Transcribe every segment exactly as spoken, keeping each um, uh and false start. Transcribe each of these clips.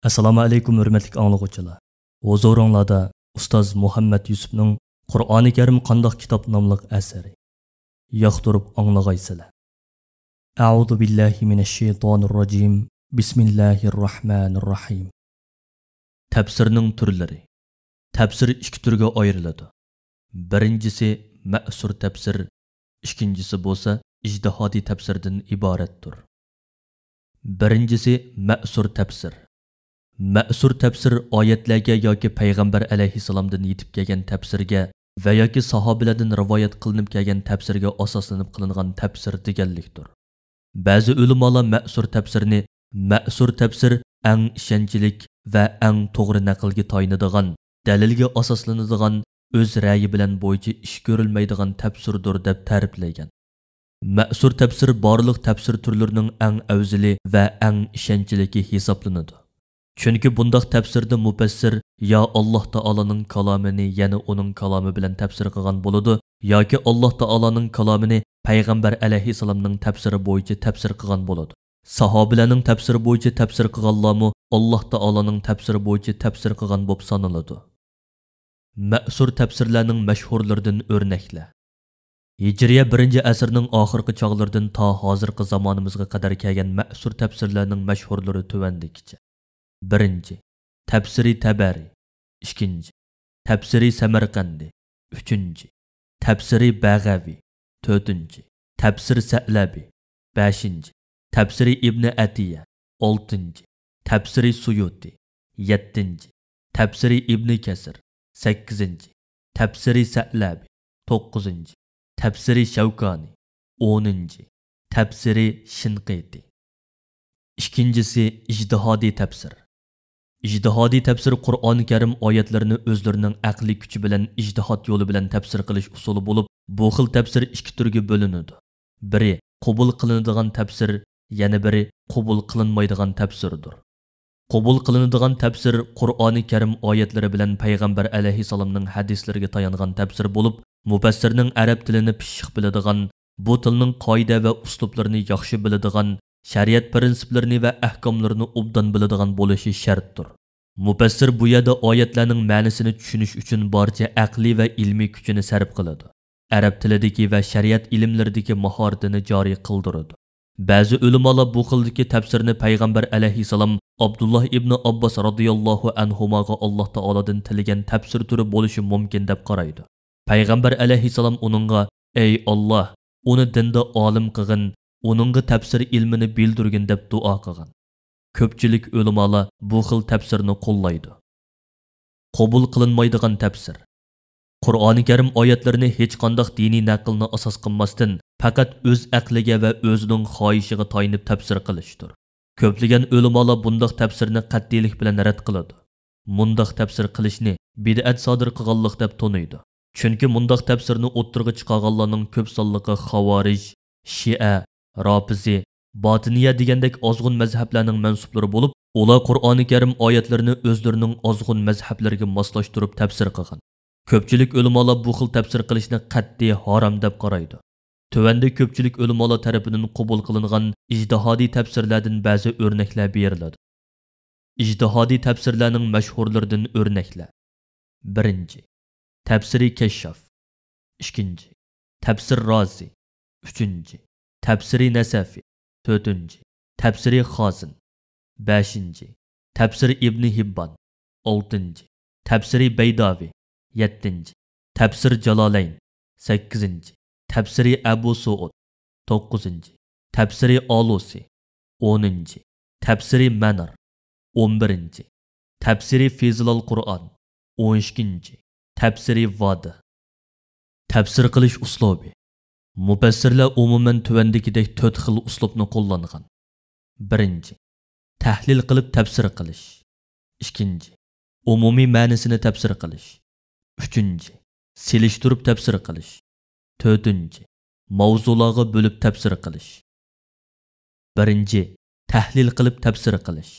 ئەسسالامۇ ئەلەيكۇم، ھۆرمەتلىك ئاڭلىغۇچىلار. ھۇزۇرۇڭلاردا ئۇستاز مۇھەممەد يۈسۈپنىڭ «قۇرئانى كەرىم قانداق كىتاب» ناملىق ئەسىرى. ياقتۇرۇپ ئاڭلىغايسىلەر. أعوذ بالله من الشيطان الرجيم. بسم الله الرحمن الرحيم. تەپسىرنىڭ تۈرلىرى. تەپسىر ئىككى تۈرگە ئايرىلىدۇ. بىرىنچىسى مەئسۇر تەپسىر، ئىككىنچىسى بولسا ئىجتىھادىي تەپسىردىن ئىبارەتتۇر. بىرىنچىسى مەئسۇر تەپسىر. مەئسۇر تەپسىر ئايەتلەرگە ياكى پەيغەمبەر ئەلەيھىسسالامدىن يېتىپ كەلگەن تەپسىرگە ۋە ياكى ساھابىلەردىن رىۋايەت قىلىنىپ كەلگەن تەپسىرگە ئاساسلىنىپ قىلىنغان تەپسىر دېگەنلىكتۇر. بەزى ئۆلىمالار مەئسۇر تەپسىرنى مەئسۇر تەپسىر ئەڭ ئىشەنچلىك ۋە ئەڭ توغرا نەقىلگە تايىنىدىغان، دەلىلگە ئاساسلىنىدىغان، ئۆز رەيى بىلەن بويىچە ئىش كۆرۈلمەيدىغان تەپسىردۇر دەپ تەرىپلىگەن. مەئسۇر تەپسىر بارلىق تەپسىر تۈرلىرىنىڭ ئەڭ ئەۋزىلى ۋە ئەڭ ئىشەنچلىكى ھېسابلىنىدۇ. چۈنكى بۇنداق تەپسىردە مۇپەسسىر يا ئاللاھ تائالانىڭ كالامىنى يەنە ئۇنىڭ كالامى بىلەن تەپسىر قىلغان بولىدۇ، ياكى ئاللاھ تائالانىڭ كالامىنى پەيغەمبەر ئەلەيھىسسالامنىڭ تەپسىرى بويىچە تەپسىر قىلغان بولىدۇ. ساھابىلەرنىڭ تەپسىرى بويىچە تەپسىر قىلغانلارمۇ ئاللاھ تائالانىڭ تەپسىرى بويىچە تەپسىر قىلغان بولۇپ سانىلىدۇ. مەئسۇر تەپسىرلەرنىڭ مەشھۇرلىرىدىن ئۆرنەكلەر. ھىجرىيە بىرىنچى ئەسىرنىڭ ئاخىرقى چاغلىرىدىن تا ھازىرقى زامانىمىزغا قەدەر كەلگەن مەئسۇر تەپسىرلەرنىڭ مەشھۇرلىرى تۆۋەندىكىچە. بىرىنچى، تەپسىرى تەبەرى. ئىككىنچى، تەپسىرى سەمەرقەندى. ئۈچىنچى، تەپسىرى بەغەۋى. تۆتىنچى، تەپسىر سەئلەبى. بەشىنچى، تەپسىرى ئىبنى ئەتىيە. ئالتىنچى، تەپسىرى سۇيۇتى. يەتتىنچى، تەپسىرى ئىبنى كەسىر. سەككىزىنچى، تەپسىرى سەئلەبى. توققۇزىنچى، تەپسىرى شەۋكانى. ئونىنچى، تەپسىرى شىنقىتى. ئىككىنچىسى ئىجتىھادىي تەپسىر. ئىجتىھادىي تەپسىر قۇرئانى كەرىم ئايەتلىرىنى ئۆزلىرىنىڭ ئەقلىي كۈچى بىلەن ئىجتىھاد يولى بىلەن تەپسىر قىلىش ئۇسۇلى بولۇپ، بۇ خىل تەپسىر ئىككى تۈرگە بۆلۈنىدۇ. بىرى قوبۇل قىلىنىدىغان تەپسىر، يەنە بىرى قوبۇل قىلىنمايدىغان تەپسىردۇر. قوبۇل قىلىنىدىغان تەپسىر قۇرئانى كەرىم ئايەتلىرى بىلەن پەيغەمبەر ئەلەيھىسسالامنىڭ ھەدىسلىرىگە تايانغان تەپسىر بولۇپ، مۇپەسسىرنىڭ ئەرەب تىلىنى پىششىق بىلىدىغان، بۇ تىلنىڭ قائىدە ۋە ئۇسلۇبلىرىنى ياخشى بىلىدىغان، شەرىئەت پىرىنسىپلىرىنى ۋە ئەھكاملىرىنى ئوبدان بىلىدىغان بولۇشى شەرتتۇر. مۇپەسسىر بۇ يەردە ئايەتلەرنىڭ مەنىسىنى چۈشىنىش ئۈچۈن بارچە ئەقلىي ۋە ئىلمىي كۈچىنى سەرپ قىلىدۇ. ئەرەب تىلىدىكى ۋە شەرىئەت ئىلىملىرىدىكى ماھارىتىنى جارى قىلدۇرىدۇ. بەزى ئۆلىمالار بۇ خىلدىكى تەپسىرنى پەيغەمبەر ئەلەيھىسسالام ئابدۇللا ئىبنى ئابباس رازىياللاھۇ ئەنھۇماغا ئاللاھ تائالادىن تىلىگەن تەپسىر تۈرى بولۇشى مۇمكىن دەپ قارايدۇ. پەيغەمبەر ئەلەيھىسسالام ئۇنىڭغا، ئەي ئاللاھ، ئۇنى دىندا ئالىم قىلغىن، ئۇنىڭغا تەپسىر ئىلمىنى بىلدۈرگىن دەپ دۇئا قىلغان. كۆپچىلىك ئۆلىمالار بۇ خىل تەپسىرنى قوللايدۇ. قوبۇل قىلىنمايدىغان تەپسىر. قۇرئانى كەرىم ئايەتلىرىنى ھېچقانداق دىنىي نەقىلنى ئاساس قىلماستىن، پەقەت ئۆز ئەقلىگە ۋە ئۆزىنىڭ خاھىشىغا تايىنىپ تەپسىر قىلىشتۇر. كۆپلىگەن ئۆلىمالار بۇنداق تەپسىرنى قەتئىيلىك بىلەن رەت قىلىدۇ. مۇنداق تەپسىر قىلىشنى بىدئەت سادىر قىلغانلىق دەپ تونۇيدۇ. چۈنكى مۇنداق تەپسىرنى ئوتتۇرىغا چىقارغانلارنىڭ كۆپ سانلىقى خاۋارىج، شىئە، رافىزى، باتىنىيە دېگەندەك ئازغۇن مەزھەپلەرنىڭ مەنسۇپلىرى بولۇپ، ئۇلار قۇرئانى كەرىم ئايەتلىرىنى ئۆزلىرىنىڭ ئازغۇن مەزھەپلىرىگە ماسلاشتۇرۇپ تەپسىر قىلغان. كۆپچىلىك ئۆلىمالار بۇ خىل تەپسىر قىلىشنى قەتئىي ھارام دەپ قارايدۇ. تۆۋەندە كۆپچىلىك ئۆلىمالار تەرىپىدىن قوبۇل قىلىنغان ئىجتىھادىي تەپسىرلەردىن بەزى ئۆرنەكلەر بېرىلىدۇ. ئىجتىھادىي تەپسىرلەرنىڭ مەشھۇرلىرىدىن ئۆرنەكلەر. بىرىنچى، تەپسىرى كەششاف. ئىككىنچى، تەپسىر رازى. ئۈچىنچى، تەپسىرى نەسەفى. تۆتىنچى، تەپسىرى خازىن. بەشىنچى، تەپسىرى ئىبنى ھىببان. ئالتىنچى، تەپسىرى بەيداۋى. يەتتىنچى، تەپسىر جالالەين. سەككىزىنچى، تەپسىرى ئەبۇ سۇئۇد. توققۇزىنچى، تەپسىرى ئالۇسى. ئونىنچى، تەپسىرى مەنار. ئون بىرىنچى، تەپسىرى فىزىلال قۇرئان. ئون ئىككىنچى، تەپسىرى ۋادىھ. تەپسىر قىلىش ئۇسلۇبى. مۇپەسسىرلەر ئومۇمەن تۆۋەندىكىدەك تۆت خىل ئۇسلۇبنى قوللانغان. بىرىنچى، تەھلىل قىلىپ تەپسىر قىلىش. ئىككىنچى، ئومۇمىي مەنىسىنى تەپسىر قىلىش. ئۈچىنچى، سېلىشتۇرۇپ تەپسىر قىلىش. تۆتىنچى، ماۋزۇلارغا بۆلۈپ تەپسىر قىلىش. بىرىنچى، تەھلىل قىلىپ تەپسىر قىلىش.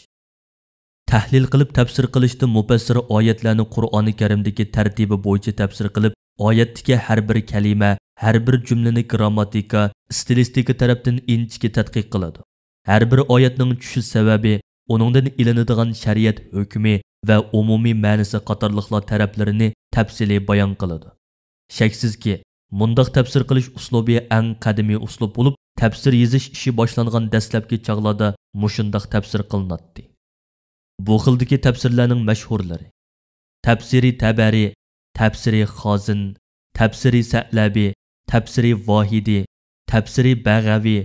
تەھلىل قىلىپ تەپسىر قىلىشتا مۇپەسسىر ئايەتلەرنى قۇرئانى كەرىمدىكى تەرتىپى بويىچە تەپسىر قىلىپ، ئايەتتىكى ھەر بىر كەلىمە، ھەر بىر جۈملىنى گرامماتىكا، ئىستىلىستىكا تەرەپتىن ئىنچىكە تەتقىق قىلىدۇ. ھەر بىر ئايەتنىڭ چۈشۈش سەۋەبى، ئۇنىڭدىن ئېلىنىدىغان شەرىئەت ھۆكمى ۋە ئومۇمىي مەنىسى قاتارلىقلار تەرەپلىرىنى تەپسىلىي بايان قىلىدۇ. شەكسىزكى، مۇنداق تەپسىر قىلىش ئۇسلۇبى ئەڭ قەدىمىي ئۇسلۇب بولۇپ، تەپسىر يېزىش ئىشى باشلانغان دەسلەپكى چاغلاردا مۇشۇنداق تەپسىر قىلىناتتى. بۇ خىلدىكى تەپسىرلەرنىڭ مەشھۇرلىرى: تەپسىرى تەبەرى، تەپسىرى خازىن، تەپسىرى سەئلەبى، تەپسىرى ۋاھىدى، تەپسىرى بەغەۋى،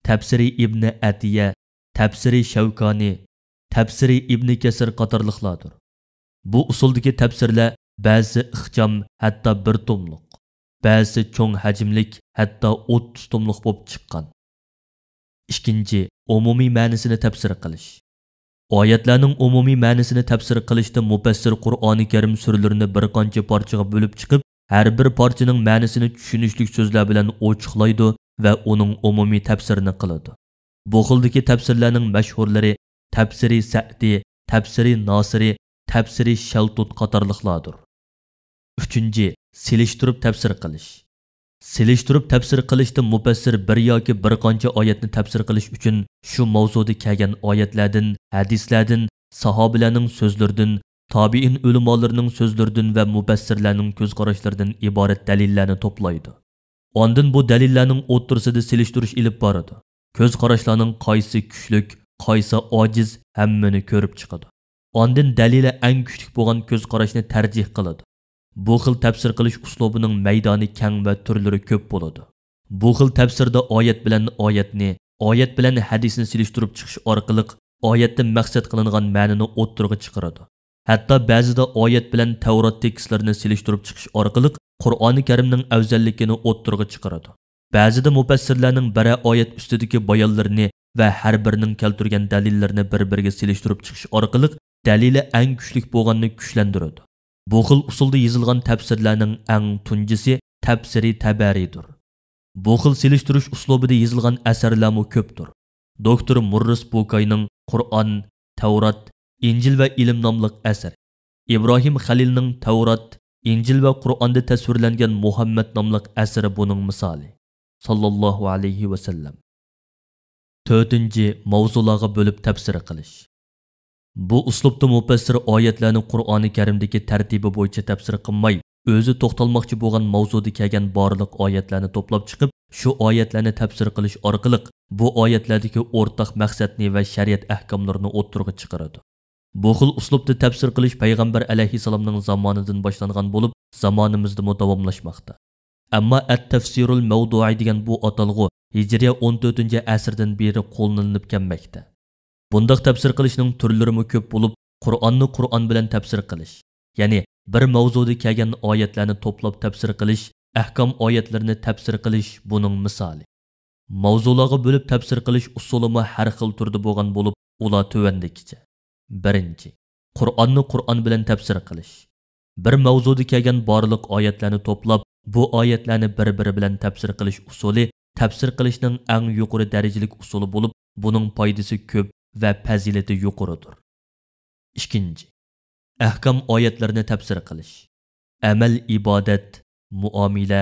تەپسىرى ئىبنى ئەتىيە، تەپسىرى شەۋكانى، تەپسىرى ئىبنى كەسىر قاتارلىقلاردۇر. بۇ ئۇسۇلدىكى تەپسىرلەر بەزىسى ئىخچام، ھەتتا بىر توملۇق، بەزىسى چوڭ ھەجىملىك، ھەتتا ئوتتۇز توملۇق بولۇپ چىققان. ئىككىنچى، ئومۇمىي مەنىسىنى تەپسىر قىلىش. ئايەتلەرنىڭ ئومۇمىي مەنىسىنى تەپسىر قىلىشتا مۇپەسسىر قۇرئانى كەرىم سۈرىلىرىنى بىر قانچە پارچىغا بۆلۈپ چىقىپ، ھەر بىر پارچىنىڭ مەنىسىنى چۈشىنىشلىك سۆزلەر بىلەن ئوچۇقلايدۇ ۋە ئۇنىڭ ئومۇمىي تەپسىرىنى قىلىدۇ. بۇ خىلدىكى تەپسىرلەرنىڭ مەشھۇرلىرى تەپسىرى سەئدى، تەپسىرى ناسىرى، تەپسىرى شەلتۇت قاتارلىقلاردۇر. ئۈچىنچى، سېلىشتۇرۇپ تەپسىر قىلىش. سېلىشتۇرۇپ تەپسىر قىلىشتا مۇپەسسىر بىر ياكى بىر قانچە ئايەتنى تەپسىر قىلىش ئۈچۈن شۇ ماۋزۇدا كەلگەن ئايەتلەردىن، ھەدىسلەردىن، ساھابىلەرنىڭ سۆزلىرىدىن، تابىئىن ئۆلىمالىرىنىڭ سۆزلىرىدىن ۋە مۇپەسسىرلەرنىڭ كۆز قاراشلىرىدىن ئىبارەت دەلىللەرنى توپلايدۇ. ئاندىن بۇ دەلىللەرنىڭ ئوتتۇرىسىدا سېلىشتۇرۇش ئېلىپ بارىدۇ. كۆز قاراشلارنىڭ قايسى كۈچلۈك، قايسى ئاجىز، ھەممىنى كۆرۈپ چىقىدۇ. ئاندىن دەلىلى ئەڭ كۈچلۈك بولغان كۆز قاراشنى تەرجىھ قىلىدۇ. بۇ خىل تەپسىر قىلىش ئۇسلۇبىنىڭ مەيدانى كەڭ ۋە تۈرلىرى كۆپ بولىدۇ. بۇ خىل تەپسىردا ئايەت بىلەن ئايەتنى، ئايەت بىلەن ھەدىسنى سېلىشتۇرۇپ چىقىش ئارقىلىق ئايەتتىن مەقسەت قىلىنغان مەنىنى ئوتتۇرىغا چىقىرىدۇ. ھەتتا بەزىدە ئايەت بىلەن تەۋرات تېكىستلىرىنى سېلىشتۇرۇپ چىقىش ئارقىلىق قۇرئانى كەرىمنىڭ ئەۋزەللىكىنى ئوتتۇرىغا چىقىرىدۇ. بەزىدە مۇپەسسىرلەرنىڭ بىرەر ئايەت ئۈستىدىكى بايانلىرىنى ۋە ھەر بىرىنىڭ كەلتۈرگەن دەلىللىرىنى بىر-بىرىگە سېلىشتۇرۇپ چىقىش ئارقىلىق دەلىلى ئەڭ كۈچلۈك بولغاننى كۈچلەندۈرىدۇ. بۇ خىل ئۇسۇلدا يېزىلغان تەپسىرلەرنىڭ ئەڭ تۇنجىسى تەپسىرى تەبەرىدۇر. بۇ خىل سېلىشتۇرۇش ئۇسلۇبىدا يېزىلغان ئەسەرلەرمۇ كۆپتۇر. دوكتور مۇررىس بۇكاينىڭ قۇرئان، تەۋرات، ئىنجىل ۋە ئىلىم ناملىق ئەسىرى، ئىبراھىم خەلىلنىڭ تەۋرات، ئىنجىل ۋە قۇرئاندا تەسۋىرلەنگەن مۇھەممەد ناملىق ئەسىرى بۇنىڭ مىسالى. ساللاللاھۇ ئەلەيھى ۋەسەللەم. تۆتىنچى، ماۋزۇلارغا بۆلۈپ تەپسىر قىلىش. بۇ ئۇسلۇبتا مۇپەسسىر ئايەتلەرنى قۇرئانى كەرىمدىكى تەرتىپى بويىچە تەپسىر قىلماي، ئۆزى توختالماقچى بولغان ماۋزۇدا كەلگەن بارلىق ئايەتلەرنى توپلاپ چىقىپ، شۇ ئايەتلەرنى تەپسىر قىلىش ئارقىلىق بۇ ئايەتلەردىكى ئورتاق مەقسەتنى ۋە شەرىئەت ئەھكاملىرىنى ئوتتۇرىغا چىقىرىدۇ. بۇ خىل ئۇسلۇبتا تەپسىر قىلىش پەيغەمبەر ئەلەيھىسسالامنىڭ زامانىدىن باشلانغان بولۇپ، زامانىمىزدىمۇ داۋاملاشماقتا. ئەمما ئەت-تەفسىرۇل مەۋدۇئى دېگەن بۇ ئاتالغۇ ھىجرىيە ئون تۆتىنچى ئەسىردىن بېرى قوللىنىلىپ كەلمەكتە. بۇنداق تەپسىر قىلىشنىڭ تۈرلىرىمۇ كۆپ بولۇپ، قۇرئاننى قۇرئان بىلەن تەپسىر قىلىش، يەنى بىر ماۋزۇدا كەلگەن ئايەتلەرنى توپلاپ تەپسىر قىلىش، ئەھكام ئايەتلىرىنى تەپسىر قىلىش بۇنىڭ مىسالى. ماۋزۇلارغا بۆلۈپ تەپسىر قىلىش ئۇسۇلىمۇ ھەر خىل تۈردە بولغان بولۇپ، ئۇلار تۆۋەندىكىچە. بىرىنچى، قۇرئاننى قۇرئان بىلەن تەپسىر قىلىش. بىر ماۋزۇدا كەلگەن بارلىق ئايەتلەرنى توپلاپ، بۇ ئايەتلەرنى بىر-بىرى بىلەن تەپسىر قىلىش ئۇسۇلى تەپسىر قىلىشنىڭ ئەڭ يۇقىرى دەرىجىلىك ئۇسۇلى بولۇپ، بۇنىڭ پايدىسى كۆپ ۋە پەزىلىتى يۇقىرىدۇر. ئىككىنچى، ئەھكام ئايەتلىرىنى تەپسىر قىلىش. ئەمەل-ئىبادەت، مۇئامىلە،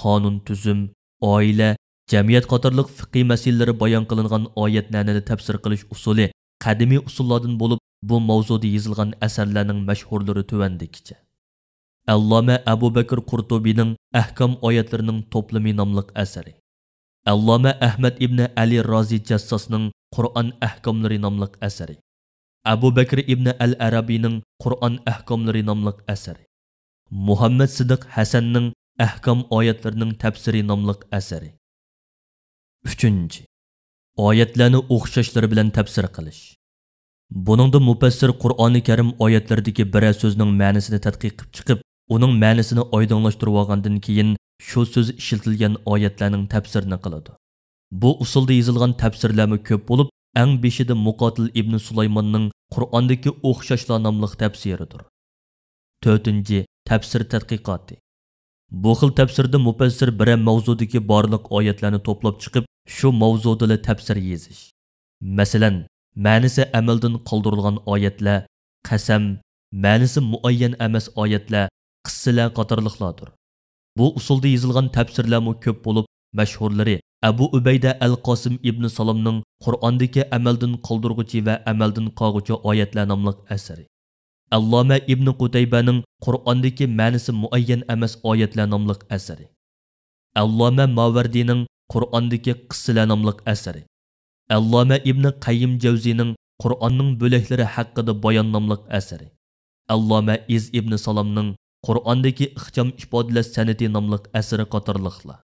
قانۇن-تۈزۈم، ئائىلە، جەمئىيەت قاتارلىق فىقھىي مەسىلىلىرى بايان قىلىنغان ئايەتلەرنى تەپسىر قىلىش ئۇسۇلى قەدىمىي ئۇسۇللاردىن بولۇپ، بۇ ماۋزۇدا يېزىلغان ئەسەرلەرنىڭ مەشھۇرلىرى تۆۋەندىكىچە. ئەللامە ئەبۇ بەكىر قۇرتۇبىنىڭ ئەھكام ئايەتلىرىنىڭ توپلىمى ناملىق ئەسىرى. ئەللامە ئەھمەد ئىبنى ئەلى رازى جەسساسنىڭ قۇرئان ئەھكاملىرى ناملىق ئەسىرى. ئەبۇ بەكرى ئىبنى ئەل ئەرەبىنىڭ قۇرئان ئەھكاملىرى ناملىق ئەسىرى. مۇھەممەد سىدىق ھەسەننىڭ ئەھكام ئايەتلىرىنىڭ تەپسىرى ناملىق ئەسىرى. ئۈچىنچى، ئايەتلەرنى ئوخشاشلىرى بىلەن تەپسىر قىلىش. بۇنىڭدا مۇپەسسىر قۇرئانى كەرىم ئايەتلىرىدىكى بىرەر سۆزنىڭ مەنىسىنى تەتقىق قىلىپ چىقىپ، ئۇنىڭ مەنىسىنى ئايدىڭلاشتۇرۇۋالغاندىن كېيىن، شۇ سۆز ئىشلىتىلگەن ئايەتلەرنىڭ تەپسىرىنى قىلىدۇ. بۇ ئۇسۇلدا يېزىلغان تەپسىرلەرمۇ كۆپ بولۇپ، ئەڭ بېشىدا مۇقاتىل ئىبنى سۇلايماننىڭ قۇرئاندىكى ئوخشاشلار ناملىق تەپسىرىدۇر. تۆتىنچى، تەپسىر تەتقىقاتى. بۇ خىل تەپسىردە مۇپەسسىر بىرەر ماۋزۇدىكى بارلىق ئايەتلەرنى توپلاپ چىقىپ، شۇ ماۋزۇدىلا تەپسىر يېزىش. مەسىلەن، مەنىسى ئەمەلدىن قالدۇرۇلغان ئايەتلەر، قەسەم، مەنىسى مۇئەييەن ئەمەس ئايەتلەر، قىسسىلەر قاتارلىقلاردۇر. بۇ ئۇسۇلدا يېزىلغان تەپسىرلەرمۇ كۆپ بولۇپ، مەشھۇرلىرى ئەبۇ ئۇبەيدە ئەل قاسىم ئىبنى سالامنىڭ قۇرئاندىكى ئەمەلدىن قالدۇرغۇچى ۋە ئەمەلدىن قالغۇچى ئايەتلەر ناملىق ئەسىرى، ئەللامە ئىبنى قۇتەيبەنىڭ قۇرئاندىكى مەنىسى مۇئەييەن ئەمەس ئايەتلەر ناملىق ئەسىرى، ئەللامە ماۋەردىنىڭ قۇرئاندىكى قىسسىلەر ناملىق ئەسىرى، ئەللامە ئىبنى قەييىم جەۋزىنىڭ قۇرئاننىڭ بۆلەكلىرى ھەققىدە بايان ناملىق ئەسىرى، ئەللامە ئىز ئىبنى سالامنىڭ قۇرئاندىكى ئىخچام ئىپادىلەش سەنئىتى ناملىق ئەسىرى قاتارلىقلار.